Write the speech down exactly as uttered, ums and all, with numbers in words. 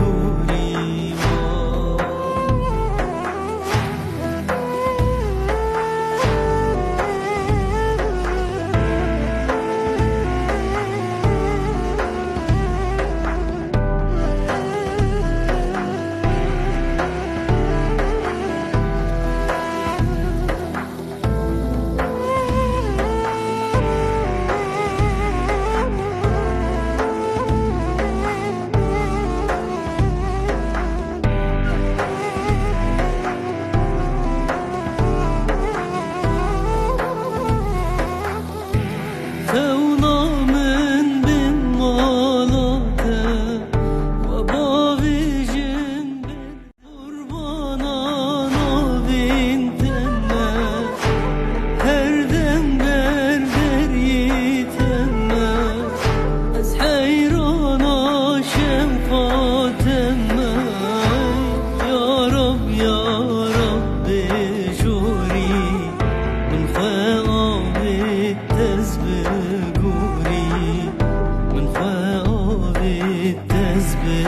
gorî. Xewna min bin mala te, we bavêjin bin qurbana navên te me, her dem ber berî te me. Ez heyrana şewqa te me, ya Rab, ya Rab, bêjorî. Min xwe avêt ez bi gorî, min xwe avêt ez bi